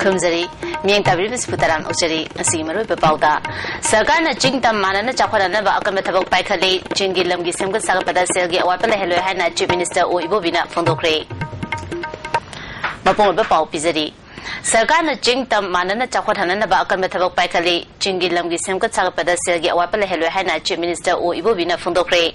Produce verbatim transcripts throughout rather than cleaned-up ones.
ꯈꯨꯔꯨꯝꯖꯔꯤ꯫ ꯃꯤꯠꯌꯦꯡ ꯇꯥꯕꯤꯔꯤꯕꯁꯤꯕꯨ ꯇꯔꯥꯝꯅ ꯑꯣꯛꯆꯔꯤ꯫ ꯉꯁꯤꯒꯤ ꯃꯔꯨꯑꯣꯏꯕ ꯄꯥꯎꯗ, ꯁꯔꯀꯥꯔꯅ ꯆꯤꯡ ꯇꯝ ꯃꯥꯟꯅꯅ ꯆꯥꯎꯈꯠꯍꯟꯅꯕ ꯑꯀꯟꯕ ꯊꯕꯛ ꯄꯥꯏꯈꯠꯂꯤ꯫ ꯆꯤꯡꯒꯤ ꯂꯝꯒꯤ ꯁꯦꯝꯒꯠ ꯁꯥꯒꯠꯄꯗ ꯁꯦꯜꯒꯤ ꯑꯋꯥꯠꯄ ꯂꯩꯍꯜꯂꯣꯏ ꯍꯥꯏꯅ Chief Minister ꯑꯣ ꯏꯕꯣꯕꯤꯅ ꯐꯣꯡꯗꯣꯛꯈ꯭ꯔꯦ꯫ ꯃꯄꯨꯡ ꯑꯣꯏꯕ ꯄꯥꯎ ꯄꯤꯖꯔꯤ꯫ ꯁꯔꯀꯥꯔꯅ ꯆꯤꯡ ꯇꯝ ꯃꯥꯟꯅꯅ ꯆꯥꯎꯈꯠꯍꯟꯅꯕ ꯑꯀꯟꯕ ꯊꯕꯛ ꯄꯥꯏꯈꯠꯂꯤ꯫ ꯆꯤꯡꯒꯤ ꯂꯝꯒꯤ ꯁꯦꯝꯒꯠ ꯁꯥꯒꯠꯄꯗ ꯁꯦꯜꯒꯤ ꯑꯋꯥꯠꯄ ꯂꯩꯍꯜꯂꯣꯏ ꯍꯥꯏꯅ Chief Minister ꯑꯣ ꯏꯕꯣꯕꯤꯅ ꯐꯣꯡꯗꯣꯛꯈ꯭ꯔꯦ꯫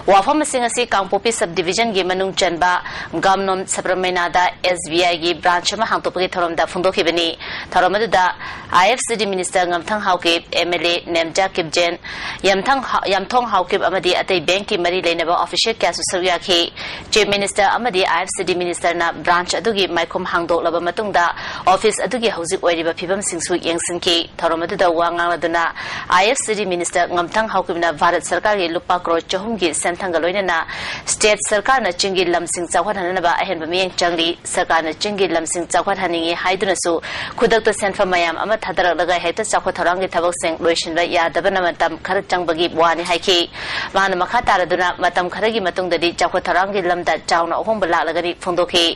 ꯋꯥꯐꯝꯁꯤꯡ ꯑꯁꯤ ꯀꯥꯡꯄꯣꯛꯄꯤ Sub Division ꯒꯤ ꯃꯅꯨꯡ ꯆꯟꯕ ꯒꯥꯝꯅꯣꯝ ꯁꯕ꯭ꯔꯃꯩꯅꯥꯗ S B I ꯒꯤ branch ꯑꯃ ꯍꯥꯡꯗꯣꯛꯄꯒꯤ ꯊꯧꯔꯝꯗ ꯐꯣꯡꯗꯣꯛꯈꯤꯕꯅꯤ꯫ ꯊꯧꯔꯝ ꯑꯗꯨꯗ I F C D Minister ꯉꯝꯊꯪ Haokip, M L A ꯅꯦꯝꯖꯥ ꯀꯤꯞꯖꯦꯟ, ꯌꯥꯝꯊꯪ ꯍꯥ-, ꯌꯥꯝꯊꯣꯡ ꯍꯥꯎꯀꯤꯞ ꯑꯃꯗꯤ ꯑꯇꯩ bank ꯀꯤ ꯃꯔꯤ ꯂꯩꯅꯕ official ꯀꯌꯥꯁꯨ ꯁꯔꯨꯛ ꯌꯥꯈꯤ꯫ Chief Minister ꯑꯃꯗꯤ I F C D Minister ꯅ branch ꯑꯗꯨꯒꯤ ꯃꯥꯏꯈꯨꯝ ꯍꯥꯡꯗꯣꯛꯂꯕ ꯃꯇꯨꯡꯗ office ꯑꯗꯨꯒꯤ ꯍꯧꯖꯤꯛ ꯑꯣꯏꯔꯤꯕ ꯐꯤꯕꯝꯁꯤꯡꯁꯨ ꯌꯦꯡꯁꯤꯟꯈꯤ꯫ ꯊꯧꯔꯝ ꯑꯗꯨꯗ ꯋꯥ ꯉꯥꯡꯂꯗꯨꯅ I F C D Minister ꯉꯝꯊꯪ ꯍꯥꯎꯀꯤꯞꯅ Bharat ꯁꯔꯀꯥꯔꯒꯤ ꯂꯨꯄꯥ ꯀ꯭ꯔꯣꯔ ꯆꯍꯨꯝꯒꯤ ꯁꯦꯟꯊꯪꯒ ꯂꯣꯏꯅꯅ state ꯁꯔꯀꯥꯔꯅ ꯆꯤꯡꯒꯤ ꯂꯝꯁꯤꯡ ꯆꯥꯎꯈꯠꯍꯟꯅꯕ ꯑꯍꯦꯟꯕ ꯃꯤꯠꯌꯦꯡ ꯆꯪꯂꯤ꯫ ꯁꯔꯀꯥꯔꯅ ꯆꯤꯡꯒꯤ ꯂꯝꯁꯤꯡ ꯆꯥꯎꯈꯠꯍꯟꯅꯤꯡꯏ ꯍꯥꯏꯗꯨꯅꯁꯨ ꯈꯨꯗꯛꯇ ꯁꯦꯟꯐꯝ ꯃꯌꯥꯝ ꯑꯃ ꯊꯥꯗꯔꯛꯂꯒ ꯍꯦꯛꯇ ꯆꯥꯎꯈꯠ ꯊꯧꯔꯥꯡꯒꯤ ꯊꯕꯛꯁꯤꯡ ꯂꯣꯏꯁꯤꯟꯕ ꯌꯥꯗꯕꯅ ꯃꯇꯝ ꯈꯔ ꯆꯪꯕꯒꯤ ꯋꯥꯅꯤ ꯍꯥꯏꯈꯤ꯫ ꯃꯍꯥꯛꯅ ꯃꯈꯥ ꯇꯥꯔꯗꯨꯅ ꯃꯇꯝ ꯈꯔꯒꯤ ꯃꯇꯨꯡꯗꯗꯤ ꯆꯥꯎꯈꯠ ꯊꯧꯔꯥꯡꯒꯤ ꯂꯝꯗ ꯆꯥꯎꯅ ꯑꯍꯣꯡꯕ ꯂꯥꯛꯂꯒꯅꯤ ꯐꯣꯡꯗꯣꯛꯈꯤ꯫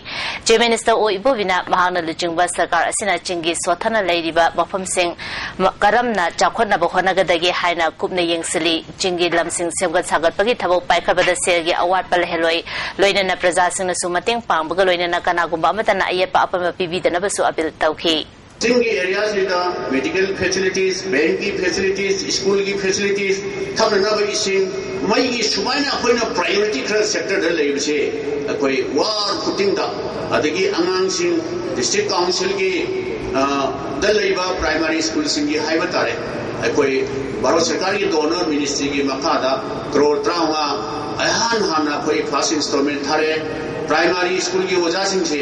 Chief Minister ꯑꯣ ꯏꯕꯣꯕꯤꯅ ꯃꯍꯥꯛꯅ ꯂꯨꯆꯤꯡꯕ ꯁꯔꯀꯥꯔ ꯑꯁꯤꯅ ꯆꯤꯡꯒꯤ ꯁꯣꯠꯊꯅ ꯂꯩꯔꯤꯕ ꯃꯐꯝꯁꯤꯡ ꯃ-, ꯀꯔꯝꯅ ꯆꯥꯎꯈꯠꯅꯕ ꯍꯣꯠꯅꯒꯗꯒꯦ ꯍꯥꯏꯅ ꯀꯨꯞꯅ ꯌꯦꯡꯁꯤꯜꯂꯤ꯫ ꯆꯤꯡꯒꯤ ꯂꯝꯁꯤꯡ ꯁꯦꯝꯒꯠ ꯁꯥꯒꯠꯄꯒꯤ ꯊꯕꯛ ꯄꯥꯏꯈꯠꯄꯗ ꯁꯦꯜꯒꯤ ꯑꯋꯥꯠꯄ ꯂꯩꯍꯜꯂꯣꯏ꯫ ꯂꯣꯏꯅꯅ ꯄ꯭ꯔꯖꯥꯁꯤꯡꯅꯁꯨ ꯃꯇꯦꯡ ꯄꯥꯡꯕꯒ ꯂꯣꯏꯅꯅ ꯀꯅꯥꯒꯨꯝꯕ ꯑꯃꯠꯇꯅ ꯑꯌꯦꯠꯄ ꯑꯄꯟꯕ ꯄꯤꯕꯤꯗꯅꯕꯁꯨ appeal ꯇꯧꯈꯤ꯫ ꯆꯤꯡꯒꯤ areaꯁꯤꯗ medical facilities, bankꯀꯤ facilities, schoolꯒꯤ facilities, ꯊꯛꯅꯅꯕ ꯏꯁꯤꯡ, ꯃꯩꯒꯤ ꯁꯨꯃꯥꯏꯅ ꯑꯩꯈꯣꯏꯅ priority ꯈꯔ sectorꯗ ꯂꯩꯕꯁꯦ ꯑꯩꯈꯣꯏ ꯋꯥꯔ ꯈꯨꯗꯤꯡꯗ, ꯑꯗꯒꯤ ꯑꯉꯥꯡꯁꯤꯡ district councilꯒꯤ, ꯑ, ꯗ ꯂꯩꯕ primary schoolꯁꯤꯡꯒꯤ ꯍꯥꯏꯕ ꯇꯥꯔꯦ, ꯑꯩꯈꯣꯏ ꯚꯥꯔꯠ ꯁꯔꯀꯥꯔꯒꯤ donor ministryꯒꯤ ꯃꯈꯥꯗ ꯀ꯭ꯔꯣꯔ ꯇꯔꯥꯃꯉꯥ ꯑꯩꯍꯥꯟ ꯍꯥꯟꯅ ꯑꯩꯈꯣꯏ first installment ꯊꯥꯔꯛꯑꯦ꯫ Primary schoolꯒꯤ ꯑꯣꯖꯥꯁꯤꯡꯁꯦ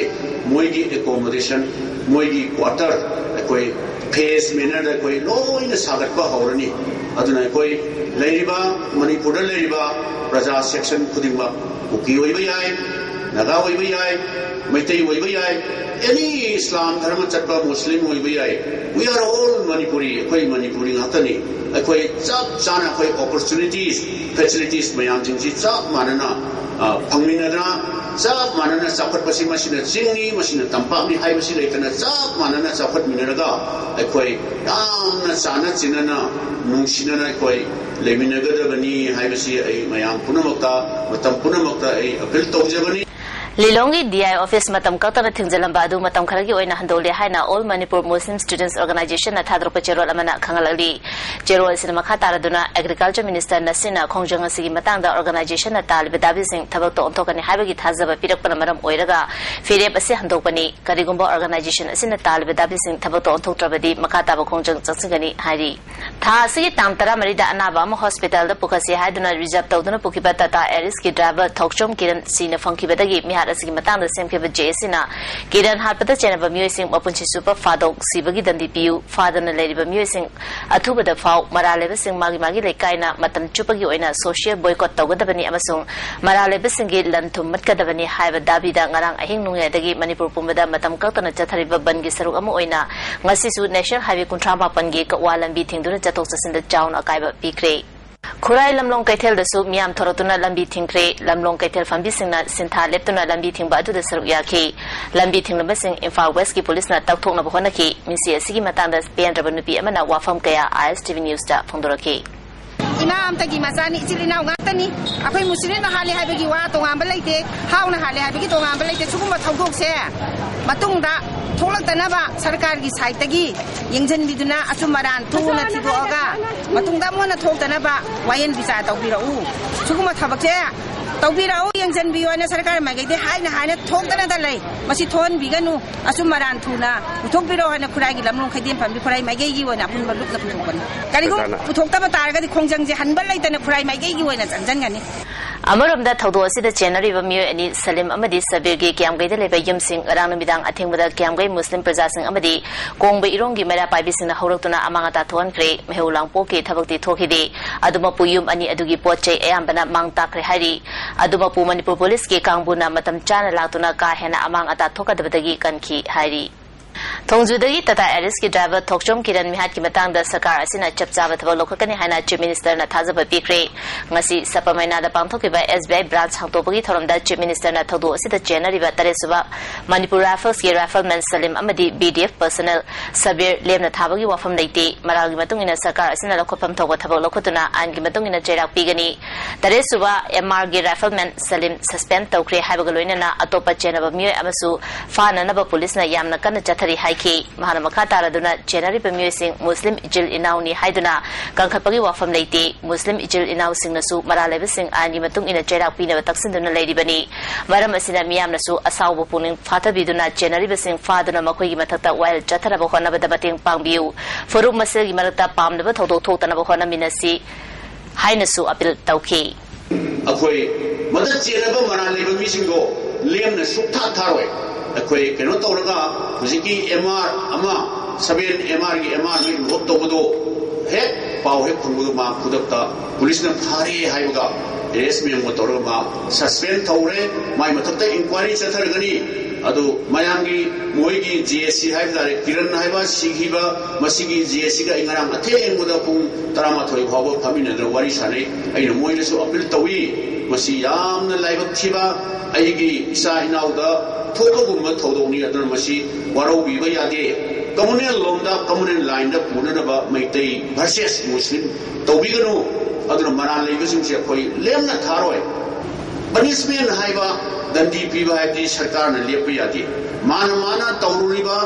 ꯃꯣꯏꯒꯤ accommodation, ꯃꯣꯏꯒꯤ quarter ꯑꯩꯈꯣꯏ phase mannerꯗ ꯑꯩꯈꯣꯏ ꯂꯣꯏꯅ ꯁꯥꯒꯠꯄ ꯍꯧꯔꯅꯤ꯫ ꯑꯗꯨꯅ ꯑꯩꯈꯣꯏ ꯂꯩꯔꯤꯕ, ꯃꯅꯤꯄꯨꯔꯗ ꯂꯩꯔꯤꯕ ꯄ꯭ꯔꯖꯥ section ꯈꯨꯗꯤꯡꯃꯛ, ꯀꯨꯀꯤ ꯑꯣꯏꯕ ꯌꯥꯏ, ꯅꯥꯒꯥ ꯑꯣꯏꯕ ꯌꯥꯏ, ꯃꯩꯇꯩ ꯑꯣꯏꯕ ꯌꯥꯏ, any ꯏꯁꯂꯥꯝ ꯙꯔꯃ ꯆꯠꯄ, ꯃꯨꯁꯂꯤꯝ ꯑꯣꯏꯕ ꯌꯥꯏ, we are all Manipuri, ꯑꯩꯈꯣꯏ ꯃꯅꯤꯄꯨꯔꯤ ꯉꯥꯛꯇꯅꯤ꯫ ꯑꯩꯈꯣꯏ ꯆꯞ ꯆꯥꯅ ꯑꯩꯈꯣꯏ opportunities, facilities ꯃꯌꯥꯝꯁꯤꯡꯁꯤ ꯆꯞ ꯃꯥꯟꯅꯅ ꯑ, ꯐꯪꯃꯤꯟꯅꯗꯅ ꯆꯞ ꯃꯥꯟꯅꯅ ꯆꯥꯎꯈꯠꯄꯁꯤ, ꯃꯁꯤꯅ ꯆꯤꯡꯅꯤ, ꯃꯁꯤꯅ ꯇꯝꯄꯥꯛꯅꯤ ꯍꯥꯏꯕꯁꯤ ꯂꯩꯇꯅ ꯆꯞ ꯃꯥꯟꯅꯅ ꯆꯥꯎꯈꯠꯃꯤꯟꯅꯔꯒ ꯑꯩꯈꯣꯏ ꯌꯥꯝꯅ ꯆꯥꯟꯅ ꯆꯤꯟꯅꯅ, ꯅꯨꯡꯁꯤꯅꯅ ꯑꯩꯈꯣꯏ ꯂꯩꯃꯤꯟꯅꯒꯗꯕꯅꯤ ꯍꯥꯏꯕꯁꯤ ꯑꯩ ꯃꯌꯥꯝ ꯄꯨꯝꯅꯃꯛꯇ, ꯃꯇꯝ ꯄꯨꯝꯅꯃꯛꯇ ꯑꯩ ꯑꯄꯤꯜ ꯇꯧꯖꯕꯅꯤ꯫ ꯂꯤꯂꯣꯡꯒꯤ D I office ꯃꯇꯝ ꯀꯛꯇꯅ ꯊꯤꯡꯖꯤꯜꯂꯝꯕ ꯑꯗꯨ ꯃꯇꯝ ꯈꯔꯒꯤ ꯑꯣꯏꯅ ꯍꯟꯗꯣꯛꯂꯦ ꯍꯥꯏꯅ All Manipur Muslim Students Organizationꯅ ꯊꯥꯗꯣꯔꯛꯄ ꯆꯦꯔꯣꯜ ꯑꯃꯅ ꯈꯪꯍꯜꯂꯛꯂꯤ꯫ ꯆꯦꯔꯣꯜ ꯑꯁꯤꯅ ꯃꯈꯥ ꯇꯥꯔꯗꯨꯅ Agriculture Ministerꯅ ꯁꯤꯟꯅ ꯈꯣꯡꯖꯪ ꯑꯁꯤꯒꯤ ꯃꯇꯥꯡꯗ organizationꯅ ꯇꯥꯜꯂꯤꯕ ꯗꯥꯕꯤꯁꯤꯡ ꯊꯕꯛꯇ ꯑꯣꯟꯊꯣꯛꯀꯅꯤ ꯍꯥꯏꯕꯒꯤ ꯊꯥꯖꯕ ꯄꯤꯔꯛꯄꯅ ꯃꯔꯝ ꯑꯣꯏꯔꯒ ꯐꯤꯔꯦꯞ ꯑꯁꯤ ꯍꯟꯗꯣꯛꯄꯅꯤ꯫ ꯀꯔꯤꯒꯨꯝꯕ organization ꯑꯁꯤꯅ ꯇꯥꯜꯂꯤꯕ ꯗꯥꯕꯤꯁꯤꯡ ꯊꯕꯛꯇ ꯑꯣꯟꯊꯣꯛꯇ꯭ꯔꯕꯗꯤ ꯃꯈꯥ ꯇꯥꯕ ꯈꯣꯡꯖꯪ ꯆꯪꯁꯤꯟꯒꯅꯤ ꯍꯥꯏꯔꯤ꯫ ꯊꯥ ꯑꯁꯤꯒꯤ ꯇꯥꯡ ꯇꯔꯥꯃꯔꯤꯗ ꯑꯅꯥꯕ ꯑꯃ hospitalꯗ ꯄꯨꯈꯠꯁꯤ ꯍꯥꯏꯗꯨꯅ reserve ꯇꯧꯗꯨꯅ ꯄꯨꯈꯤꯕ Tata Arisꯀꯤ driver ꯊꯣꯛꯆꯣꯝ ꯀꯤꯔꯟ ꯁꯤꯅ ꯐꯪꯈꯤꯕꯗꯒꯤ ꯃꯤꯍꯥꯠ ꯑꯁꯤꯒꯤ ꯃꯇꯥꯡꯗ ꯁꯦꯝꯈꯤꯕ JACꯅ ꯀꯤꯔꯟ ꯍꯥꯠꯄꯗ ꯆꯦꯟꯅꯕ ꯃꯤꯑꯣꯏꯁꯤꯡ ꯃꯄꯨꯟꯁꯤ ꯆꯨꯞꯄ ꯐꯥꯗꯣꯛ ꯁꯤꯕꯒꯤ ꯗꯟꯗꯤ ꯄꯤꯌꯨ, ꯐꯥꯗꯅ ꯂꯩꯔꯤꯕ ꯃꯤꯑꯣꯏꯁꯤꯡ ꯑꯊꯨꯕꯗ ꯐꯥꯎ, ꯃꯔꯥꯜ ꯂꯩꯕꯁꯤꯡ ꯃꯥꯒꯤ ꯃꯥꯒꯤ ꯂꯩꯀꯥꯏꯅ ꯃꯇꯝ ꯆꯨꯞꯄꯒꯤ ꯑꯣꯏꯅ social boycott ꯇꯧꯒꯗꯕꯅꯤ ꯑꯃꯁꯨꯡ ꯃꯔꯥꯜ ꯂꯩꯕꯁꯤꯡꯒꯤ ꯂꯟ ꯊꯨꯝ ꯃꯠꯀꯗꯕꯅꯤ ꯍꯥꯏꯕ ꯗꯥꯕꯤꯗ ꯉꯔꯥꯡ ꯑꯍꯤꯡ ꯅꯣꯡꯌꯥꯏꯗꯒꯤ ꯃꯅꯤꯄꯨꯔ ꯄꯨꯝꯕꯗ ꯃꯇꯝ ꯀꯛꯇꯅ ꯆꯠꯊꯔꯤꯕ ꯕꯟꯒꯤ ꯁꯔꯨꯛ ꯑꯃ ꯑꯣꯏꯅ ꯉꯁꯤꯁꯨ National Highway ꯀꯨꯟꯊ꯭ꯔꯥ ꯃꯥꯄꯟꯒꯤ ꯀꯛꯋꯥ ꯂꯝꯕꯤ ꯊꯤꯡꯗꯨꯅ ꯆꯠꯊꯣꯛ ꯆꯠꯁꯤꯟꯗ ꯆꯥꯎꯅ ꯑꯀꯥꯏꯕ ꯄꯤꯈ꯭ꯔꯦ꯫ ꯈꯨꯔꯥꯏ ꯂꯝꯂꯣꯡ ꯀꯩꯊꯦꯜꯗꯁꯨ ꯃꯤꯌꯥꯝ ꯊꯣꯔꯛꯇꯨꯅ ꯂꯝꯕꯤ ꯊꯤꯡꯈ꯭ꯔꯦ꯫ ꯂꯝꯂꯣꯡ ꯀꯩꯊꯦꯜ ꯐꯝꯕꯤꯁꯤꯡꯅ ꯁꯤꯟꯊꯥ ꯂꯦꯞꯇꯨꯅ ꯂꯝꯕꯤ ꯊꯤꯡꯕ ꯑꯗꯨꯗ ꯁꯔꯨꯛ ꯌꯥꯈꯤ꯫ ꯂꯝꯕꯤ ꯊꯤꯡꯂꯕꯁꯤꯡ ꯏꯝꯐꯥꯜ Westꯀꯤ ꯄꯨꯂꯤꯁꯅ ꯇꯛꯊꯣꯛꯅꯕ ꯍꯣꯠꯅꯈꯤ꯫ ꯃꯤꯁꯤ ꯑꯁꯤꯒꯤ ꯃꯇꯥꯡꯗ ꯄꯦꯟꯗ꯭ꯔꯕ ꯅꯨꯄꯤ ꯑꯃꯅ ꯋꯥꯐꯝ ꯀꯌꯥ ISTV Newsꯇ ꯐꯣꯡꯗꯣꯔꯛꯈꯤ꯫ ꯏꯃꯥ ꯑꯝꯇꯒꯤ ꯃꯆꯥꯅꯤ, ꯏꯆꯤꯜ ꯏꯅꯥꯎ ꯉꯥꯛꯇꯅꯤ꯫ ꯑꯩꯈꯣꯏ ꯃꯨꯁꯂꯤꯝꯅ ꯍꯥꯠꯂꯦ ꯍꯥꯏꯕꯒꯤ ꯋꯥ ꯇꯣꯉꯥꯟꯕ ꯂꯩꯇꯦ, ꯍꯥꯎꯅ ꯍꯥꯠꯂꯦ ꯍꯥꯏꯕꯒꯤ ꯇꯣꯉꯥꯟꯕ ꯂꯩꯇꯦ꯫ ꯁꯤꯒꯨꯝꯕ ꯊꯧꯗꯣꯛꯁꯦ ꯃꯇꯨꯡꯗ ꯊꯣꯛꯂꯛꯇꯅꯕ ꯁꯔꯀꯥꯔꯒꯤ sideꯇꯒꯤ ꯌꯦꯡꯁꯤꯟꯕꯤꯗꯨꯅ ꯑꯆꯨꯝ ꯑꯔꯥꯟ ꯊꯨꯅ ꯊꯤꯗꯣꯛꯑꯒ ꯃꯇꯨꯡꯗ ꯑꯃꯨꯛ ꯍꯟꯅ ꯊꯣꯛꯇꯅꯕ ꯋꯥꯌꯦꯜ ꯕꯤꯆꯥꯔ ꯇꯧꯕꯤꯔꯛꯎ꯫ ꯁꯤꯒꯨꯝꯕ ꯊꯕꯛꯁꯦ ꯇꯧꯕꯤꯔꯛꯎ, ꯌꯦꯡꯁꯤꯟꯕꯤꯌꯨ ꯍꯥꯏꯅ ꯁꯔꯀꯥꯔ ꯃꯥꯏꯀꯩꯗꯒꯤ ꯍꯥꯏꯅ ꯍꯥꯏꯅ ꯊꯣꯛꯇꯅꯗ ꯂꯩ꯫ ꯃꯁꯤ ꯊꯣꯛꯍꯟꯕꯤꯒꯅꯨ꯫ ꯑꯆꯨꯝ ꯑꯔꯥꯟ ꯊꯨꯅ ꯄꯨꯊꯣꯛꯄꯤꯔꯛꯑꯣ ꯍꯥꯏꯅ ꯈꯨꯔꯥꯏꯒꯤ ꯂꯝꯂꯣꯡ ꯈꯩꯗꯦꯝ ꯐꯝꯕꯤ ꯈꯨꯔꯥꯏ ꯃꯥꯏꯀꯩꯒꯤ ꯑꯣꯏꯅ ꯑꯄꯨꯟꯕ ꯂꯨꯞꯅ ꯄꯨꯊꯣꯛꯄꯅꯤ꯫ ꯀꯔꯤꯒꯨꯝꯕ ꯄꯨꯊꯣꯛꯇꯕ ꯇꯥꯔꯒꯗꯤ ꯈꯣꯡꯖꯪꯁꯦ ꯍꯟꯕ ꯂꯩꯇꯅ ꯈꯨꯔꯥꯏ ꯃꯥꯏꯀꯩꯒꯤ ꯑꯣꯏꯅ ꯆꯪꯁꯤꯟꯒꯅꯤ꯫ ꯑꯃꯔꯣꯝꯗ ꯊꯧꯗꯣꯛ ꯑꯁꯤꯗ ꯆꯦꯟꯅꯔꯤꯕ ꯃꯤꯑꯣꯏ ꯑꯅꯤ ꯁꯂꯤꯝ ꯑꯃꯗꯤ ꯁꯕꯤꯔꯒꯤ ꯀꯤꯌꯥꯝꯒꯩꯗ ꯂꯩꯕ ꯌꯨꯝꯁꯤꯡ ꯉꯔꯥꯡ ꯅꯨꯃꯤꯗꯥꯡ ꯑꯊꯦꯡꯕꯗ ꯀꯤꯌꯥꯝꯒꯩ ꯃꯨꯁꯂꯤꯝ ꯄ꯭ꯔꯖꯥꯁꯤꯡ ꯑꯃꯗꯤ ꯀꯣꯡꯕ ꯏꯔꯣꯡꯒꯤ ꯃꯩꯔꯥ ꯄꯥꯏꯕꯤꯁꯤꯡꯅ ꯍꯧꯔꯛꯇꯨꯅ ꯑꯃꯥꯡ ꯑꯇꯥ ꯊꯣꯛꯍꯟꯈ꯭ꯔꯦ꯫ ꯃꯩꯍꯧ ꯂꯥꯡꯄꯣꯛꯀꯤ ꯊꯕꯛꯇꯤ ꯊꯣꯛꯈꯤꯗꯦ꯫ ꯑꯗꯨꯃꯛꯄꯨ ꯌꯨꯝ ꯑꯅꯤ ꯑꯗꯨꯒꯤ ꯄꯣꯠ ꯆꯩ ꯑꯌꯥꯝꯕꯅ ꯃꯥꯡ ꯇꯥꯛꯈ꯭ꯔꯦ ꯍꯥꯏꯔꯤ꯫ ꯑꯗꯨꯃꯛꯄꯨ ꯃꯅꯤꯄꯨꯔ ꯄꯨꯂꯤꯁꯀꯤ ꯀꯥꯡꯕꯨꯅ ꯃꯇꯝ ꯆꯥꯅ ꯂꯥꯛꯇꯨꯅ ꯀꯥ ꯍꯦꯟꯅ ꯑꯃꯥꯡ ꯑꯇꯥ ꯊꯣꯛꯀꯗꯕꯗꯒꯤ ꯀꯟꯈꯤ ꯍꯥꯏꯔꯤ꯫ ꯊꯣꯡꯖꯨꯗꯒꯤ ꯇꯥꯇꯥ ꯑꯦꯔꯤꯁꯀꯤ ꯗ꯭ꯔꯥꯏꯚꯔ ꯊꯣꯛꯆꯣꯝ ꯀꯤꯔꯟ ꯃꯤꯍꯥꯠꯀꯤ ꯃꯇꯥꯡꯗ ꯁꯔꯀꯥꯔ ꯑꯁꯤꯅ ꯆꯞ ꯆꯥꯕ ꯊꯕꯛ ꯂꯧꯈꯠꯀꯅꯤ ꯍꯥꯏꯅ ꯆꯤꯐ ꯃꯤꯅꯤꯁꯇꯔꯅ ꯊꯥꯖꯕ ꯄꯤꯈ꯭ꯔꯦ꯫ ꯉꯁꯤ ꯁꯄꯃꯩꯅꯥꯗ ꯄꯥꯡꯊꯣꯛꯈꯤꯕ ꯑꯦꯁ ꯕꯤ ꯑꯥꯏ ꯕ꯭ꯔꯥꯟꯆ ꯍꯥꯡꯗꯣꯛꯄꯒꯤ ꯊꯧꯔꯝꯗ ꯆꯤꯐ ꯃꯤꯅꯤꯁꯇꯔꯅ ꯊꯧꯗꯣꯛ ꯑꯁꯤꯗ ꯆꯦꯟꯅꯔꯤꯕ ꯇꯔꯦꯠ ꯁꯨꯕ ꯃꯅꯤꯄꯨꯔ ꯔꯥꯏꯐꯜꯁꯀꯤ ꯔꯥꯏꯐꯜꯃꯦꯟ ꯁꯂꯤꯝ ꯑꯃꯗꯤ B D F personal Sabir ꯂꯦꯝꯅ ꯊꯥꯕꯒꯤ ꯋꯥꯐꯝ ꯂꯩꯇꯦ꯫ ꯃꯔꯥꯜꯒꯤ ꯃꯇꯨꯡ ꯏꯟꯅ ꯁꯔꯀꯥꯔ ꯑꯁꯤꯅ ꯂꯧꯈꯠꯐꯝ ꯊꯣꯛꯄ ꯊꯕꯛ ꯂꯧꯈꯠꯇꯨꯅ ꯑꯥꯏꯟꯒꯤ ꯃꯇꯨꯡ ꯏꯟꯅ ꯆꯩꯔꯥꯛ ꯄꯤꯒꯅꯤ꯫ ꯇꯔꯦꯠ ꯁꯨꯕ ꯑꯦꯝ ꯑꯥꯔꯒꯤ ꯔꯥꯏꯐꯜꯃꯦꯟ ꯁꯂꯤꯝ ꯁꯁꯄꯦꯟ ꯇꯧꯈ꯭ꯔꯦ ꯍꯥꯏꯕꯒ ꯂꯣꯏꯅꯅ ꯑꯇꯣꯞꯄ ꯆꯦꯟꯅꯕ ꯃꯤꯑꯣꯏ ꯑꯃꯁꯨ ꯐꯥꯅꯅꯕ ꯄꯨꯂꯤꯁꯅ ꯌꯥꯝꯅ ꯀꯟꯅ ꯆꯠꯊꯔꯤ ꯍꯥꯏꯈꯤ꯫ ꯃꯍꯥꯛꯅ ꯃꯈꯥ ꯇꯥꯔꯗꯨꯅ ꯆꯦꯟꯅꯔꯤꯕ ꯃꯤꯑꯣꯏꯁꯤꯡ ꯃꯨꯁꯂꯤꯝ ꯏꯆꯤꯜ ꯏꯅꯥꯎꯅꯤ ꯍꯥꯏꯗꯨꯅ ꯀꯟꯈꯠꯄꯒꯤ ꯋꯥꯐꯝ ꯂꯩꯇꯦ꯫ ꯃꯨꯁꯂꯤꯝ ꯏꯆꯤꯜ ꯏꯅꯥꯎꯁꯤꯡꯅꯁꯨ ꯃꯔꯥꯜ ꯂꯩꯕꯁꯤꯡ ꯑꯥꯏꯟꯒꯤ ꯃꯇꯨꯡ ꯏꯟꯅ ꯆꯩꯔꯥꯛ ꯄꯤꯅꯕ ꯇꯛꯁꯤꯟꯗꯨꯅ ꯂꯩꯔꯤꯕꯅꯤ꯫ ꯃꯔꯝ ꯑꯁꯤꯅ ꯃꯤꯌꯥꯝꯅꯁꯨ ꯑꯁꯥꯎꯕ ꯄꯨꯛꯅꯤꯡ ꯐꯥꯊꯕꯤꯗꯨꯅ ꯆꯦꯟꯅꯔꯤꯕꯁꯤꯡ ꯐꯥꯗꯨꯅ ꯃꯈꯣꯏꯒꯤ ꯃꯊꯛꯇ ꯋꯥꯌꯦꯜ ꯆꯠꯊꯅꯕ ꯍꯣꯠꯅꯕꯗ ꯃꯇꯦꯡ ꯄꯥꯡꯕꯤꯌꯨ꯫ ꯐꯨꯔꯨꯞ ꯃꯁꯦꯜꯒꯤ ꯃꯔꯛꯇ ꯄꯥꯝꯗꯕ ꯊꯧꯗꯣꯛ ꯊꯣꯛꯇꯅꯕ ꯍꯣꯠꯅꯃꯤꯟꯅꯁꯤ ꯍꯥꯏꯅꯁꯨ ꯑꯄꯤꯜ ꯇꯧꯈꯤ꯫ ꯑꯩꯈꯣꯏ ꯃꯗ ꯆꯦꯟꯅꯕ ꯃꯔꯥꯜ ꯂꯩꯕ ꯃꯤꯁꯤꯡꯗꯣ ꯂꯦꯝꯅ ꯁꯨꯛꯊꯥ ꯊꯥꯔꯣꯏ꯫ ꯑꯩꯈꯣꯏ ꯀꯩꯅꯣ ꯇꯧꯔꯒ ꯍꯧꯖꯤꯛꯀꯤ ꯑꯦꯝ ꯑꯥꯔ ꯑꯃ, ꯁꯕꯦꯟ ꯑꯦꯝ ꯑꯥꯔꯒꯤ ꯑꯦꯝ ꯑꯥꯔ ꯃꯤ ꯂꯣꯛ ꯇꯧꯕꯗꯣ ꯍꯦꯛ ꯄꯥꯎ ꯍꯦꯛ ꯐꯪꯕꯗꯣ ꯃꯥ ꯈꯨꯗꯛꯇ ꯄꯨꯂꯤꯁꯅ ꯐꯥꯔꯦ ꯍꯥꯏꯕꯒ ꯑꯦꯔꯦꯁ ꯃꯦꯃꯣ ꯇꯧꯔꯒ ꯃꯥ ꯁꯁꯄꯦꯟ ꯇꯧꯔꯦ꯫ ꯃꯥꯏ ꯃꯊꯛꯇ ꯏꯟꯀ꯭ꯋꯥꯏꯔꯤ ꯆꯠꯊꯔꯒꯅꯤ꯫ ꯑꯗꯨ ꯃꯌꯥꯝꯒꯤ ꯃꯣꯏꯒꯤ ꯖꯦ ꯑꯦꯁ ꯁꯤ ꯍꯥꯏꯕ ꯇꯥꯔꯦ, ꯀꯤꯔꯟ ꯍꯥꯏꯕ ꯁꯤꯈꯤꯕ ꯃꯁꯤꯒꯤ ꯖꯦ ꯑꯦꯁ ꯁꯤꯒ ꯑꯩ ꯉꯔꯥꯡ ꯑꯊꯦꯡꯕꯗ ꯄꯨꯡ ꯇꯔꯥꯃꯥꯊꯣꯏ ꯐꯥꯎꯕ ꯐꯝꯃꯤꯟꯅꯗꯅ ꯋꯥꯔꯤ ꯁꯥꯟꯅꯩ꯫ ꯑꯩꯅ ꯃꯣꯏꯗꯁꯨ ꯑꯄꯤꯜ ꯇꯧꯏ, ꯃꯁꯤ ꯌꯥꯝꯅ ꯂꯥꯏꯕꯛ ꯊꯤꯕ ꯑꯩꯒꯤ ꯏꯆꯥ ꯏꯅꯥꯎꯗ ꯊꯣꯛꯄꯒꯨꯝꯕ ꯊꯧꯗꯣꯛꯅꯤ꯫ ꯑꯗꯨꯅ ꯃꯁꯤ ꯋꯥꯔꯧꯕꯤꯕ ꯌꯥꯗꯦ꯫ ꯀꯃꯨꯅꯦꯜ ꯂꯣꯝꯗ, ꯀꯃꯨꯅꯦꯜ ꯂꯥꯏꯟꯗ ꯄꯨꯅꯅꯕ ꯃꯩꯇꯩ ꯚꯔꯁꯦꯁ ꯃꯨꯁꯂꯤꯝ ꯇꯧꯕꯤꯒꯅꯨ꯫ ꯑꯗꯨꯅ ꯃꯔꯥꯜ ꯂꯩꯕꯁꯤꯡꯁꯦ ꯑꯩꯈꯣꯏ ꯂꯦꯝꯅ ꯊꯥꯔꯣꯏ꯫ ꯄꯅꯤꯁꯃꯦꯟ ꯍꯥꯏꯕ, ꯗꯟꯗꯤ ꯄꯤꯕ ꯍꯥꯏꯕꯗꯤ ꯁꯔꯀꯥꯔꯅ ꯂꯦꯞꯄ ꯌꯥꯗꯦ꯫ ꯃꯥꯅ, ꯃꯥꯅ ꯇꯧꯔꯨꯔꯤꯕ,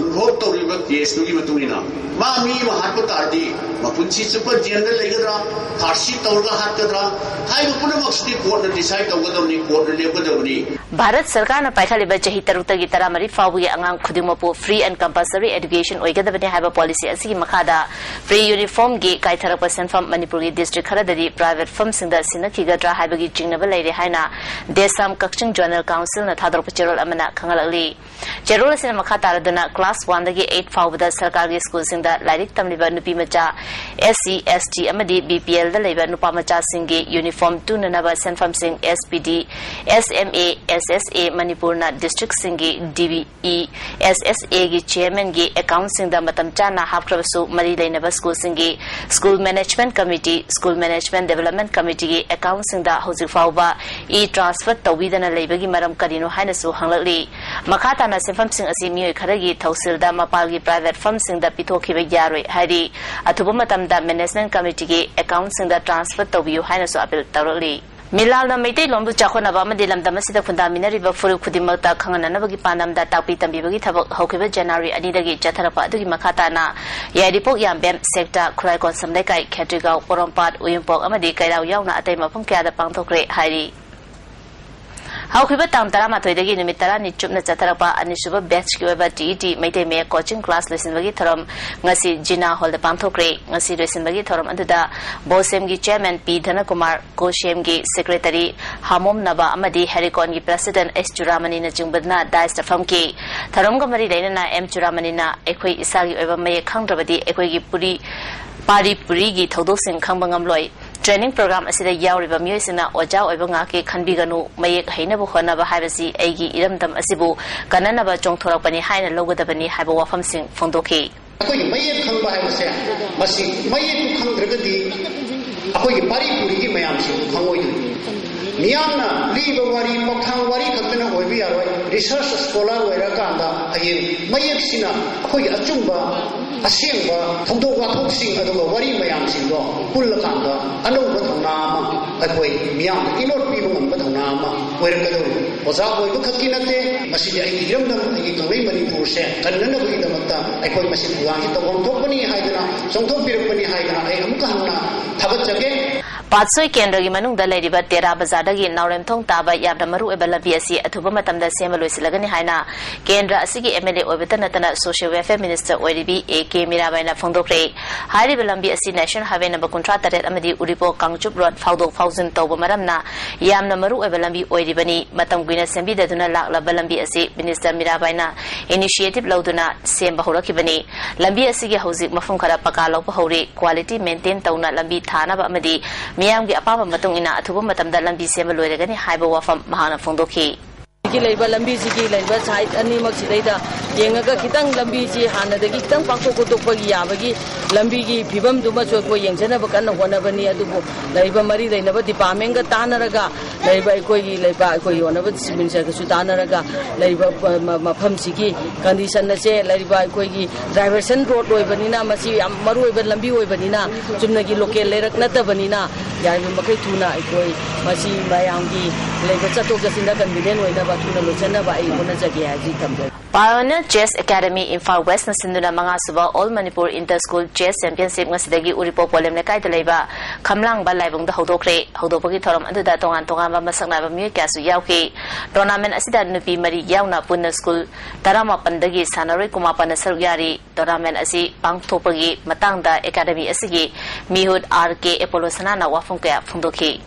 ꯏꯟꯚꯣꯜꯕ ꯇꯧꯔꯤꯕ ꯀꯦꯁꯇꯨꯒꯤ ꯃꯇꯨꯡ ꯏꯟꯅ ꯃꯥ ꯃꯤ ꯑꯃ ꯍꯥꯠꯄ ꯇꯥꯔꯗꯤ ꯃꯄꯨꯟꯁꯤ ꯆꯨꯞꯄ ꯖꯦꯜꯗ ꯂꯩꯒꯗ꯭ꯔꯥ, ꯐꯥꯔꯁꯤ ꯇꯧꯔꯒ ꯍꯥꯠꯀꯗ꯭ꯔꯥ ꯍꯥꯏꯕ ꯄꯨꯝꯅꯃꯛꯁꯤꯗꯤ ꯀꯣꯔꯠꯅ ꯗꯤꯁꯥꯏꯗ ꯇꯧꯒꯗꯕꯅꯤ, ꯀꯣꯔꯠꯅ ꯂꯦꯞꯀꯗꯕꯅꯤ꯫ ꯚꯥꯔꯠ ꯁꯔꯀꯥꯔꯅ ꯄꯥꯏꯈꯠꯂꯤꯕ ꯆꯍꯤ ꯇꯔꯨꯛꯇꯒꯤ ꯇꯔꯥꯃꯔꯤ ꯐꯥꯎꯕꯒꯤ ꯑꯉꯥꯡ ꯈꯨꯗꯤꯡꯃꯛꯄꯨ free and compulsory education ꯑꯣꯏꯒꯗꯕꯅꯤ ꯍꯥꯏꯕ ꯄꯣꯂꯤꯁꯤ ꯑꯁꯤꯒꯤ ꯃꯈꯥꯗ ꯄ꯭ꯔꯤ ꯌꯨꯅꯤꯐꯣꯔꯝꯒꯤ ꯀꯥꯏꯊꯔꯛꯄ ꯁꯦꯟꯐꯝ ꯃꯅꯤꯄꯨꯔꯒꯤ ꯗꯤꯁꯇ꯭ꯔꯤꯛ ꯈꯔꯗꯗꯤ ꯄ꯭ꯔꯥꯏꯚꯦꯠ ꯐꯔꯝꯁꯤꯡꯗ ꯁꯤꯟꯅꯈꯤꯒꯗ꯭ꯔꯥ ꯍꯥꯏꯕꯒꯤ ꯆꯤꯡꯅꯕ ꯂꯩꯔꯦ ꯍꯥꯏꯅ ꯗꯦꯁꯥꯝ ꯀꯛꯆꯤꯡ ꯖꯣꯅꯦꯜ ꯀꯥꯎꯟꯁꯤꯜꯅ ꯊꯥꯗꯣꯔꯛꯄ ꯆꯦꯔꯣꯜ ꯑꯃꯅ ꯈꯪꯍꯜꯂꯛꯂꯤ꯫ ꯆꯦꯔꯣꯜ ꯑꯁꯤꯅ ꯃꯈꯥ ꯇꯥꯔꯗꯨꯅ ꯀ꯭ꯂꯥꯁ ꯋꯥꯟꯗꯒꯤ ꯑꯩꯠ ꯐꯥꯎꯕꯗ ꯁꯔꯀꯥꯔꯒꯤ ꯁ꯭ꯀꯨꯜꯁꯤꯡꯗ ꯂꯥꯏꯔꯤꯛ ꯇꯝꯂꯤꯕ ꯅꯨꯄꯤ ꯃꯆꯥ ꯑꯦꯁ ꯁꯤ, ꯑꯦꯁ ꯇꯤ ꯑꯃꯗꯤ ꯕꯤ ꯄꯤ ꯑꯦꯜꯗ ꯂꯩꯕ ꯅꯨꯄꯥ ꯃꯆꯥꯁꯤꯡꯒꯤ ꯌꯨꯅꯤꯐꯣꯔꯝ ꯇꯨꯅꯅꯕ ꯁꯦꯟꯐꯝꯁꯤꯡ S P D, S M A, ꯑꯦꯁ ꯑꯦꯁ ꯑꯦ, ꯃꯅꯤꯄꯨꯔꯅ ꯗꯤꯁꯇ꯭ꯔꯤꯛꯁꯤꯡꯒꯤ ꯗꯤ ꯕꯤ ꯏ, ꯑꯦꯁ ꯑꯦꯁ ꯑꯦꯒꯤ ꯆꯤꯌꯔꯃꯦꯟꯒꯤ ꯑꯦꯀꯥꯎꯟꯁꯤꯡꯗ ꯃꯇꯝ ꯆꯥꯅ ꯍꯥꯞꯈ꯭ꯔꯕꯁꯨ, ꯃꯔꯤ ꯂꯩꯅꯕ ꯁ꯭ꯀꯨꯜꯁꯤꯡꯒꯤ school management committee, school management development ꯀꯃꯤꯇꯤꯒꯤ ꯑꯦꯀꯥꯎꯟꯁꯤꯡꯗ ꯍꯧꯖꯤꯛ ꯐꯥꯎꯕ ꯏ ꯇ꯭ꯔꯥꯟꯁꯐꯔ ꯇꯧꯕꯤꯗꯅ ꯂꯩꯕꯒꯤ ꯃꯔꯝ ꯀꯔꯤꯅꯣ ꯍꯥꯏꯅꯁꯨ ꯍꯪꯂꯛꯂꯤ꯫ ꯃꯈꯥ ꯇꯥꯅ ꯁꯦꯟꯐꯝꯁꯤꯡ ꯑꯁꯤ ꯃꯤꯑꯣꯏ ꯈꯔꯒꯤ ꯊꯧꯁꯤꯜꯗ ꯃꯄꯥꯜꯒꯤ ꯄ꯭ꯔꯥꯏꯚꯦꯠ ꯐꯔꯝꯁꯤꯡꯗ ꯄꯤꯊꯣꯛꯈꯤꯕ ꯌꯥꯔꯣꯏ ꯍꯥꯏꯔꯤ꯫ ꯑꯊꯨꯕ ꯃꯇꯝꯗ ꯃꯦꯅꯦꯖꯃꯦꯟꯠ ꯀꯃꯤꯇꯤꯒꯤ ꯑꯦꯀꯥꯎꯟꯁꯤꯡꯗ ꯇ꯭ꯔꯥꯟꯁꯐꯔ ꯇꯧꯕꯤꯌꯨ ꯍꯥꯏꯅꯁꯨ ꯑꯄꯤꯜ ꯇꯧꯔꯛꯂꯤ꯫ ꯃꯤꯂꯥꯜꯅ ꯃꯩꯇꯩꯂꯣꯟꯕꯨ ꯆꯥꯎꯈꯠꯅꯕ ꯑꯃꯗꯤ ꯂꯝꯗꯝ ꯑꯁꯤꯗ ꯈꯨꯟꯗꯥꯃꯤꯟꯅꯔꯤꯕ ꯐꯨꯔꯨꯞ ꯈꯨꯗꯤꯡꯃꯛꯇ ꯈꯪꯍꯟꯅꯅꯕꯒꯤ ꯄꯥꯟꯗꯝꯗ ꯇꯥꯛꯄꯤ ꯇꯝꯕꯤꯕꯒꯤ ꯊꯕꯛ ꯍꯧꯈꯤꯕ ꯖꯅꯋꯥꯔꯤ ꯑꯅꯤꯗꯒꯤ ꯆꯠꯊꯔꯛꯄ ꯑꯗꯨꯒꯤ ꯃꯈꯥ ꯇꯥꯅ ꯌꯥꯏꯔꯤꯄꯣꯛ ꯌꯥꯝꯕꯦꯝ ꯁꯦꯛꯇ, ꯈꯨꯔꯥꯏ ꯀꯣꯟꯁꯝ ꯂꯩꯀꯥꯏ, ꯈꯦꯇ꯭ꯔꯤꯒꯥꯎ, ꯄꯣꯔꯣꯝꯄꯥꯠ, ꯎꯌꯨꯝꯄꯣꯛ ꯑꯃꯗꯤ ꯀꯩꯔꯥꯎ ꯌꯥꯎꯅ ꯑꯇꯩ ꯃꯐꯝ ꯀꯌꯥꯗ ꯄꯥꯡꯊꯣꯛꯈ꯭ꯔꯦ ꯍꯥꯏꯔꯤ꯫ ꯍꯧꯈꯤꯕ ꯇꯥꯡ ꯇꯔꯥꯃꯥꯊꯣꯏꯗꯒꯤ ꯅꯨꯃꯤꯠ ꯇꯔꯥꯅꯤ ꯆꯨꯞꯅ ꯆꯠꯊꯔꯛꯄ ꯑꯅꯤꯁꯨꯕ ꯕꯦꯠꯁꯀꯤ ꯑꯣꯏꯕ ꯇꯤ ꯏ ꯇꯤ ꯃꯩꯇꯩ ꯃꯌꯦꯛ ꯀꯣꯆꯤꯡ ꯀ꯭ꯂꯥꯁ ꯂꯣꯏꯁꯤꯟꯕꯒꯤ ꯊꯧꯔꯝ ꯉꯁꯤ ꯖꯤꯅꯥ ꯍꯣꯜꯗ ꯄꯥꯡꯊꯣꯛꯈ꯭ꯔꯦ꯫ ꯉꯁꯤ ꯂꯣꯏꯁꯤꯟꯕꯒꯤ ꯊꯧꯔꯝ ꯑꯗꯨꯗ ꯕꯣꯁꯦꯝꯒꯤ ꯆꯤꯌꯔꯃꯦꯟ ꯄꯤ ꯙꯅꯀꯨꯃꯥꯔ, ꯀꯣꯁꯦꯝꯒꯤ ꯁꯦꯀ꯭ꯔꯦꯇꯔꯤ ꯍꯥꯃꯣꯝ ꯅꯕ ꯑꯃꯗꯤ ꯍꯦꯔꯤꯀꯣꯟꯒꯤ ꯄ꯭ꯔꯦꯁꯤꯗꯦꯟꯠ ꯑꯦꯁ ꯆꯨꯔꯥꯃꯅꯤꯅꯆꯤꯡꯕꯗꯨꯅ ꯗꯥꯏꯁꯇ ꯐꯝꯈꯤ꯫ ꯊꯧꯔꯝꯒ ꯃꯔꯤ ꯂꯩꯅꯅ ꯑꯦꯝ ꯆꯨꯔꯥꯃꯅꯤꯅ, "ꯑꯩꯈꯣꯏ ꯏꯁꯥꯒꯤ ꯑꯣꯏꯕ ꯃꯌꯦꯛ ꯈꯪꯗ꯭ꯔꯕꯗꯤ ꯑꯩꯈꯣꯏꯒꯤ ꯄꯨꯔꯤ, ꯄꯥꯔꯤ ꯄꯨꯔꯤꯒꯤ ꯊꯧꯗꯣꯛꯁꯤꯡ ꯈꯪꯕ ꯉꯝꯂꯣꯏ꯫ ꯇ꯭ꯔꯦꯅꯤꯡ ꯄ꯭ꯔꯣꯒ꯭ꯔꯥꯝ ꯑꯁꯤꯗ ꯌꯥꯎꯔꯤꯕ ꯃꯤꯑꯣꯏꯁꯤꯡꯅ ꯑꯣꯖꯥ ꯑꯣꯏꯕ ꯉꯥꯛꯀꯤ ꯈꯟꯕꯤꯒꯅꯨ, ꯃꯌꯦꯛ ꯍꯩꯅꯕ ꯍꯣꯠꯅꯕ ꯍꯥꯏꯕꯁꯤ ꯑꯩꯒꯤ ꯏꯔꯝꯗꯝ ꯑꯁꯤꯕꯨ ꯀꯟꯅꯅꯕ ꯆꯣꯡꯊꯣꯔꯛꯄꯅꯤ ꯍꯥꯏꯅ ꯂꯧꯒꯗꯕꯅꯤ" ꯍꯥꯏꯕ ꯋꯥꯐꯝꯁꯤꯡ ꯐꯣꯡꯗꯣꯛꯈꯤ꯫ ꯑꯩꯈꯣꯏꯒꯤ ꯃꯌꯦꯛ ꯈꯪꯕ ꯍꯥꯏꯕꯁꯦ, ꯃꯁꯤ ꯃꯌꯦꯛꯄꯨ ꯈꯪꯗ꯭ꯔꯒꯗꯤ ꯑꯩꯈꯣꯏꯒꯤ ꯄꯥꯔꯤ ꯄꯨꯔꯤꯒꯤ ꯃꯌꯥꯝꯁꯤꯡꯗꯨ ꯈꯪꯉꯣꯏꯗꯣꯏꯅꯤ꯫ ꯃꯤꯌꯥꯝꯅ ꯂꯤꯕ ꯋꯥꯔꯤ, ꯄꯥꯎꯊꯥꯡ ꯋꯥꯔꯤ ꯈꯛꯇꯅ ꯑꯣꯏꯕ ꯌꯥꯔꯣꯏ꯫ ꯔꯤꯁꯔꯁ ꯁ꯭ꯀꯣꯂꯔ ꯑꯣꯏꯔꯀꯥꯟꯗ ꯍꯌꯦꯡ ꯃꯌꯦꯛꯁꯤꯅ ꯑꯩꯈꯣꯏꯒꯤ ꯑꯆꯨꯝꯕ, ꯑꯁꯦꯡꯕ ꯊꯧꯗꯣꯛ ꯋꯥꯊꯣꯛꯁꯤꯡ ꯑꯗꯨꯒ ꯋꯥꯔꯤ ꯃꯌꯥꯝꯁꯤꯡꯗꯣ ꯄꯨꯜꯂꯀꯥꯟꯗ ꯑꯅꯧꯕ ꯊꯧꯅꯥ ꯑꯃ ꯑꯩꯈꯣꯏ ꯃꯤꯌꯥꯝꯗ ꯏꯅꯣꯠ ꯄꯤꯕ ꯉꯝꯕ ꯊꯧꯅꯥ ꯑꯃ ꯑꯣꯏꯔꯛꯀꯗꯧꯔꯤꯕꯅꯤ꯫ ꯑꯣꯖꯥ ꯑꯣꯏꯕ ꯈꯛꯀꯤ ꯅꯠꯇꯦ, ꯃꯁꯤꯗꯤ ꯑꯩꯒꯤ ꯏꯔꯝꯗꯝ, ꯑꯩꯒꯤ ꯀꯪꯂꯩ ꯃꯅꯤꯄꯨꯔꯁꯦ ꯀꯟꯅꯅꯕꯒꯤꯗꯃꯛꯇ ꯑꯩꯈꯣꯏ ꯃꯁꯤ ꯊꯧꯗꯥꯡꯁꯤ ꯇꯧꯐꯝ ꯊꯣꯛꯄꯅꯤ ꯍꯥꯏꯗꯅ, ꯆꯣꯡꯊꯣꯛꯄꯤꯔꯛꯄꯅꯤ ꯍꯥꯏꯗꯅ ꯑꯩ ꯑꯃꯨꯛꯀ ꯍꯟꯅ ꯊꯥꯒꯠꯆꯒꯦ꯫ ꯄꯥꯠꯁꯣꯏ ꯀꯦꯟꯗ꯭ꯔꯒꯤ ꯃꯅꯨꯡꯗ ꯂꯩꯔꯤꯕ ꯇꯦꯔꯥ ꯕꯖꯥꯔꯗꯒꯤ ꯅꯥꯎꯔꯦꯝꯊꯣꯡ ꯇꯥꯕ ꯌꯥꯝꯅ ꯃꯔꯨ ꯑꯣꯏꯕ ꯂꯝꯕꯤ ꯑꯁꯤ ꯑꯊꯨꯕ ꯃꯇꯝꯗ ꯁꯦꯝꯕ ꯂꯣꯏꯁꯤꯜꯂꯒꯅꯤ ꯍꯥꯏꯅ ꯀꯦꯟꯗ꯭ꯔ ꯑꯁꯤꯒꯤ M L A ꯑꯣꯏꯕꯇ ꯅꯠꯇꯅ Social Welfare Minister ꯑꯣꯏꯔꯤꯕꯤ A K ꯃꯤꯔꯥꯕꯥꯏꯅ ꯐꯣꯡꯗꯣꯛꯈ꯭ꯔꯦ꯫ ꯍꯥꯏꯔꯤꯕ ꯂꯝꯕꯤ ꯑꯁꯤ National Highway number ꯀꯨꯟꯊ꯭ꯔꯥ ꯇꯔꯦꯠ ꯑꯃꯗꯤ ꯎꯔꯤꯄꯣꯛ ꯀꯥꯡꯆꯨꯞ ꯔꯣꯗ ꯐꯥꯎꯗꯣꯛ ꯐꯥꯎꯖꯤꯟ ꯇꯧꯕ ꯃꯔꯝꯅ ꯌꯥꯝꯅ ꯃꯔꯨ ꯑꯣꯏꯕ ꯂꯝꯕꯤ ꯑꯣꯏꯔꯤꯕꯅꯤ꯫ ꯃꯇꯝ ꯀꯨꯏꯅ ꯁꯦꯝꯕꯤꯗꯗꯨꯅ ꯂꯥꯛꯂꯕ ꯂꯝꯕꯤ ꯑꯁꯤ Minister ꯃꯤꯔꯥꯕꯥꯏꯅ initiative ꯂꯧꯗꯨꯅ ꯁꯦꯝꯕ ꯍꯧꯔꯛꯈꯤꯕꯅꯤ꯫ ꯂꯝꯕꯤ ꯑꯁꯤꯒꯤ ꯍꯧꯖꯤꯛ ꯃꯐꯝ ꯈꯔ ꯄꯀꯥ ꯂꯧꯕ ꯍꯧꯔꯤ꯫ Quality maintain ꯇꯧꯅ ꯂꯝꯕꯤ ꯊꯥꯅꯕ ꯑꯃꯗꯤ ꯃꯤꯌꯥꯝꯒꯤ ꯑꯄꯥꯝꯕ ꯃꯇꯨꯡ ꯏꯟꯅ ꯑꯊꯨꯕ ꯃꯇꯝꯗ ꯂꯝꯕꯤ ꯁꯦꯝꯕ ꯂꯣꯏꯔꯒꯅꯤ ꯍꯥꯏꯕ ꯋꯥꯐꯝ ꯃꯍꯥꯛꯅ ꯐꯣꯡꯗꯣꯛꯈꯤ꯫ ꯍꯧꯖꯤꯛꯀꯤ ꯂꯩꯕ ꯂꯝꯕꯤꯁꯤꯒꯤ ꯂꯩꯕ side ꯑꯅꯤꯃꯛꯁꯤꯗꯩꯗ ꯌꯦꯡꯉꯒ ꯈꯤꯇꯪ ꯂꯝꯕꯤꯁꯤ ꯍꯥꯟꯅꯗꯒꯤ ꯈꯤꯇꯪ ꯄꯥꯛꯊꯣꯛ ꯈꯣꯠꯇꯣꯛꯄꯒꯤ ꯌꯥꯕꯒꯤ ꯂꯝꯕꯤꯒꯤ ꯐꯤꯕꯝꯗꯨꯃꯁꯨ ꯑꯩꯈꯣꯏ ꯌꯦꯡꯖꯅꯕ ꯀꯟꯅ ꯍꯣꯠꯅꯕꯅꯤ꯫ ꯑꯗꯨꯕꯨ ꯂꯩꯔꯤꯕ ꯃꯔꯤ ꯂꯩꯅꯕ department ꯇꯥꯟꯅꯔꯒ ꯂꯩꯔꯤꯕ ꯑꯩꯈꯣꯏꯒꯤ ꯂꯩꯕꯥꯛ ꯑꯩꯈꯣꯏꯒꯤ Honourable Chief Minister ꯒꯁꯨ ꯇꯥꯟꯅꯔꯒ ꯂꯩꯔꯤꯕ ꯃ-, ꯃ-, ꯃꯐꯝꯁꯤꯒꯤ condition ꯑꯁꯦ ꯂꯩꯔꯤꯕ ꯑꯩꯈꯣꯏꯒꯤ diversion road ꯑꯣꯏꯕꯅꯤꯅ ꯃꯁꯤ ꯌꯥꯝ ꯃꯔꯨ ꯑꯣꯏꯕ ꯂꯝꯕꯤ ꯑꯣꯏꯕꯅꯤꯅ ꯆꯨꯝꯅꯒꯤ local ꯂꯩꯔꯛ ꯅꯠꯇꯕꯅꯤꯅ ꯌꯥꯔꯤꯕ ꯃꯈꯩ ꯊꯨꯅ ꯑꯩꯈꯣꯏ ꯃꯁꯤ ꯃꯌꯥꯝꯒꯤ ꯂꯩꯕ ꯆꯠꯊꯣꯛ ꯆꯠꯁꯤꯟꯗ convenient ꯑꯣꯏꯅꯕ ꯊꯨꯅ ꯂꯣꯏꯁꯤꯟꯅꯕ ꯑꯩ ꯍꯣꯠꯅꯖꯒꯦ ꯍꯥꯏꯕꯁꯤ ꯊꯝꯖꯒꯦ꯫ Pioneer Chess Academy Imphal West ꯅ ꯁꯤꯟꯗꯨꯅ ꯃꯉꯥ ꯁꯨꯕ All Manipur Inter School Chess Championship ꯉꯁꯤꯗꯒꯤ ꯎꯔꯤꯄꯣꯛ ꯄꯣꯂꯦꯝ ꯂꯩꯀꯥꯏꯗ ꯂꯩꯕ ꯈꯝꯂꯥꯡꯕ ꯂꯥꯏꯕꯨꯡꯗ ꯍꯧꯗꯣꯛꯈ꯭ꯔꯦ꯫ ꯍꯧꯗꯣꯛꯄꯒꯤ ꯊꯧꯔꯝ ꯑꯗꯨꯗ ꯇꯣꯉꯥꯟ ꯇꯣꯉꯥꯟꯕ ꯃꯁꯛ ꯅꯥꯏꯕ ꯃꯤꯑꯣꯏ ꯀꯌꯥꯁꯨ ꯌꯥꯎꯈꯤ꯫ Tournament ꯑꯁꯤꯗ ꯅꯨꯄꯤ ꯃꯔꯤ ꯌꯥꯎꯅ ꯄꯨꯟꯅ school ꯇꯔꯥꯃꯥꯄꯟꯗꯒꯤ ꯁꯥꯟꯅꯔꯣꯏ ꯀꯨꯟꯃꯥꯄꯟꯅ ꯁꯔꯨꯛ ꯌꯥꯔꯤ꯫ Tournament ꯑꯁꯤ ꯄꯥꯡꯊꯣꯛꯄꯒꯤ ꯃꯇꯥꯡꯗ Academy ꯑꯁꯤꯒꯤ ꯃꯤꯍꯨꯠ R K Apollo ꯁꯅꯥꯅ ꯋꯥꯐꯝ ꯀꯌꯥ ꯐꯣꯡꯗꯣꯛꯈꯤ꯫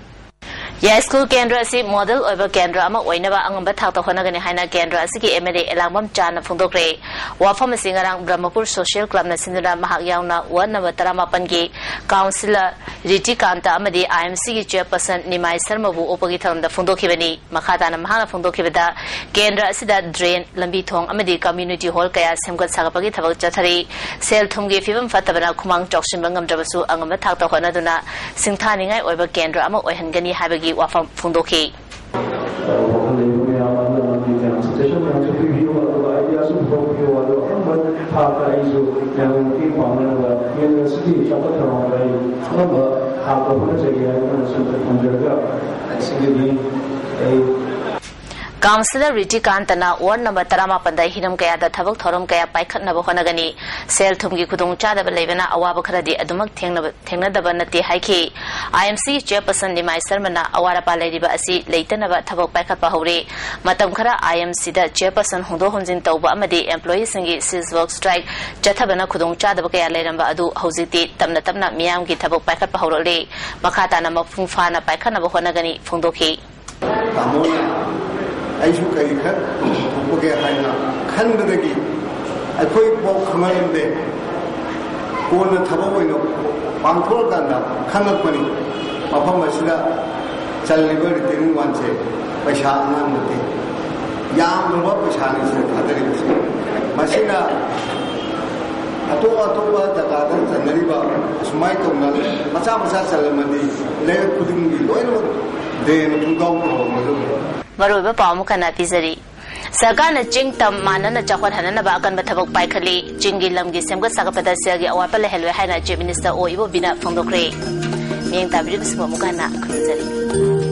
ꯌꯥꯏꯁ꯭ꯀꯨꯜ ꯀꯦꯟꯗ꯭ꯔ ꯑꯁꯤ model ꯑꯣꯏꯕ ꯀꯦꯟꯗ꯭ꯔ ꯑꯃ ꯑꯣꯏꯅꯕ ꯑꯉꯝꯕ ꯊꯥꯛꯇ ꯍꯣꯠꯅꯒꯅꯤ ꯍꯥꯏꯅ ꯀꯦꯟꯗ꯭ꯔ ꯑꯁꯤꯒꯤ M L A ꯑꯦꯂꯥꯡꯕꯝ ꯆꯥꯟꯅ ꯐꯣꯡꯗꯣꯛꯈ꯭ꯔꯦ꯫ ꯋꯥꯐꯝ ꯑꯁꯤ ꯉꯔꯥꯡ ꯕ꯭ꯔꯍꯃꯄꯨꯔ Social Club ꯅ ꯁꯤꯟꯗꯨꯅ ꯃꯍꯥꯛ ꯌꯥꯎꯅ ward number ꯇꯔꯥꯃꯥꯄꯟꯒꯤ councillor ꯔꯤꯇꯤꯀꯥꯟꯇ ꯑꯃꯗꯤ I M C ꯒꯤ chairperson ꯅꯤꯃꯥꯏ ꯁꯔꯃꯕꯨ ꯑꯣꯛꯄꯒꯤ ꯊꯧꯔꯝꯗ ꯐꯣꯡꯗꯣꯛꯈꯤꯕꯅꯤ꯫ ꯃꯈꯥ ꯇꯥꯅ ꯃꯍꯥꯛꯅ ꯐꯣꯡꯗꯣꯛꯈꯤꯕꯗ, ꯀꯦꯟꯗ꯭ꯔ ꯑꯁꯤꯗ drain, ꯂꯝꯕꯤ ꯊꯣꯡ ꯑꯃꯗꯤ community hall ꯀꯌꯥ ꯁꯦꯝꯒꯠ ꯁꯥꯒꯠꯄꯒꯤ ꯊꯕꯛ ꯆꯠꯊꯔꯤ꯫ ꯁꯦꯜ ꯊꯨꯝꯒꯤ ꯐꯤꯕꯝ ꯐꯠꯇꯕꯅ ꯈꯨꯃꯥꯡ ꯆꯥꯎꯁꯤꯟꯕ ꯉꯝꯗ꯭ꯔꯕꯁꯨ ꯑꯉꯝꯕ ꯊꯥꯛꯇ ꯍꯣꯠꯅꯗꯨꯅ ꯁꯤꯡꯊꯥꯅꯤꯡꯉꯥꯏ ꯑꯣꯏꯕ ꯀꯦꯟꯗ꯭ꯔ ꯑꯃ ꯑꯣꯏꯍꯟꯒꯅꯤ ꯍꯥꯏꯕꯒꯤ ꯋꯥꯐꯝ ꯐꯣꯡꯗꯣꯛꯈꯤ꯫ ꯋꯥꯈꯜ ꯂꯩꯕ ꯃꯌꯥꯝ ꯑꯃꯅ ꯃꯥꯒꯤ ꯀꯩꯅꯣ suggestion ꯃꯌꯥꯝꯁꯨ ꯄꯤꯕꯤꯌꯨ, ꯑꯗꯨꯒ ideaꯁꯨ ꯄꯨꯊꯣꯛꯄꯤꯌꯨ꯫ ꯑꯗꯣ ꯑꯉꯝꯕ ꯊꯥꯛꯇ ꯑꯩꯁꯨ ꯃꯌꯥꯝꯒꯤ ꯃꯇꯦꯡ ꯄꯥꯡꯅꯅꯕ ꯀꯦꯟꯗ꯭ꯔ ꯑꯁꯤꯒꯤ ꯆꯥꯎꯈꯠ ꯊꯧꯔꯥꯡꯗ ꯑꯩ ꯑꯉꯝꯕ ꯊꯥꯛꯇ ꯍꯣꯠꯅꯖꯒꯦ ꯍꯥꯏꯗꯨꯅ ꯁꯣꯝꯗ ꯊꯝꯖꯔꯒ, ꯉꯁꯤꯒꯤꯗꯤ ꯑꯩ ꯀꯥꯎꯟꯁꯤꯂꯔ ꯔꯤꯇꯤ ꯀꯥꯟꯇꯅ ꯋꯥꯔꯗ ꯅꯝꯕꯔ ꯇꯔꯥꯃꯥꯄꯟꯗ ꯍꯤꯔꯝ ꯀꯌꯥꯗ ꯊꯕꯛ ꯊꯧꯔꯝ ꯀꯌꯥ ꯄꯥꯏꯈꯠꯅꯕ ꯍꯣꯠꯅꯒꯅꯤ꯫ ꯁꯦꯜ ꯊꯨꯝꯒꯤ ꯈꯨꯗꯣꯡꯆꯥꯗꯕ ꯂꯩꯕꯅ ꯑꯋꯥꯕ ꯈꯔꯗꯤ ꯑꯗꯨꯃꯛ ꯊꯦꯡꯅꯕ, ꯊꯦꯡꯅꯗꯕ ꯅꯠꯇꯦ ꯍꯥꯏꯈꯤ꯫ ꯑꯥꯏ ꯑꯦꯝ ꯁꯤ ꯆꯤꯌꯔꯄꯔꯁꯟ ꯅꯤꯃꯥꯏ ꯁꯔꯃꯅ ꯑꯋꯥꯠ ꯑꯄꯥ ꯂꯩꯔꯤꯕ ꯑꯁꯤ ꯂꯩꯇꯅꯕ ꯊꯕꯛ ꯄꯥꯏꯈꯠꯄ ꯍꯧꯔꯦ꯫ ꯃꯇꯝ ꯈꯔ ꯑꯥꯏ ꯑꯦꯝ ꯁꯤꯗ ꯆꯤꯌꯔꯄꯔꯁꯟ ꯍꯣꯡꯗꯣꯛ ꯍꯣꯡꯖꯤꯟ ꯇꯧꯕ ꯑꯃꯗꯤ ꯑꯦꯝꯄ꯭ꯂꯣꯌꯤꯁꯤꯡꯒꯤ ꯁꯤꯖ ꯋꯥꯛ ꯁ꯭ꯇ꯭ꯔꯥꯏꯛ ꯆꯠꯊꯕꯅ ꯈꯨꯗꯣꯡꯆꯥꯗꯕ ꯀꯌꯥ ꯂꯩꯔꯝꯕ ꯑꯗꯨ ꯍꯧꯖꯤꯛꯇꯤ ꯇꯞꯅ ꯇꯞꯅ ꯃꯤꯌꯥꯝꯒꯤ ꯊꯕꯛ ꯄꯥꯏꯈꯠꯄ ꯍꯧꯔꯛꯂꯦ꯫ ꯃꯈꯥ ꯇꯥꯅ ꯃꯄꯨꯡ ꯐꯥꯅ ꯄꯥꯏꯈꯠꯅꯕ ꯍꯣꯠꯅꯒꯅꯤ ꯐꯣꯡꯗꯣꯛꯈꯤ꯫ ꯇꯥꯃꯣꯅ ꯑꯩꯁꯨ ꯀꯔꯤ ꯈꯔ ꯇꯧꯊꯣꯛꯄꯒꯦ ꯍꯥꯏꯅ ꯈꯟꯕꯗꯒꯤ ꯑꯩꯈꯣꯏ ꯄꯥꯎ ꯈꯪꯍꯜꯂꯝꯗꯦ꯫ ꯀꯣꯟꯅ ꯊꯕꯛ ꯑꯣꯏꯅ ꯄꯥꯡꯊꯣꯛꯑꯀꯥꯟꯗ ꯈꯪꯂꯛꯄꯅꯤ꯫ ꯃꯐꯝ ꯑꯁꯤꯗ ꯆꯜꯂꯤꯕ ꯔꯤꯇꯦꯅꯤꯡ ꯋꯥꯜꯁꯦ ꯄꯩꯁꯥ ꯑꯉꯥꯡ ꯅꯠꯇꯦ, ꯌꯥꯝꯂꯕ ꯄꯩꯁꯥꯅꯤ ꯁꯤꯗ ꯊꯥꯗꯔꯤꯕꯁꯦ꯫ ꯃꯁꯤꯅ ꯑꯇꯣꯞ ꯑꯇꯣꯞꯄ ꯖꯒꯥꯗ ꯆꯟꯅꯔꯤꯕ ꯑꯁꯨꯃꯥꯏꯅ ꯇꯧꯅ ꯃꯆꯥ ꯃꯆꯥ ꯆꯜꯂꯝꯃꯗꯤ ꯂꯩꯔꯛ ꯈꯨꯗꯤꯡꯒꯤ ꯂꯣꯏꯅꯃꯛ ꯗ꯭ꯔꯦꯟ ꯄꯨꯡꯇꯥꯎ ꯇꯧꯔꯝꯒꯗꯕꯅꯤ꯫ ꯃꯔꯨꯑꯣꯏꯕ ꯄꯥꯎ ꯑꯃꯨꯛ ꯍꯟꯅ ꯄꯤꯖꯔꯤ꯫ ꯁꯔꯀꯥꯔꯅ ꯆꯤꯡ ꯇꯝ ꯃꯥꯟꯅꯅ ꯆꯥꯎꯈꯠꯍꯟꯅꯅꯕ ꯑꯀꯟꯕ ꯊꯕꯛ ꯄꯥꯏꯈꯠꯂꯤ꯫ ꯆꯤꯡꯒꯤ ꯂꯝꯒꯤ ꯁꯦꯝꯒꯠ ꯁꯥꯒꯠꯄꯗ ꯁꯦꯜꯒꯤ ꯑꯋꯥꯠꯄ ꯂꯩꯍꯜꯂꯣꯏ ꯍꯥꯏꯅ ꯆꯤꯐ ꯃꯤꯅꯤꯁꯇꯔ ꯑꯣ ꯏꯕꯣꯕꯤꯅ ꯐꯣꯡꯗꯣꯛꯈ꯭ꯔꯦ꯫ ꯃꯤꯠꯌꯦꯡ ꯇꯥꯕꯤꯔꯤꯕꯁꯤꯡꯕꯨ ꯑꯃꯨꯛ ꯍꯟꯅ ꯈꯨꯔꯨꯝꯖꯔꯤ꯫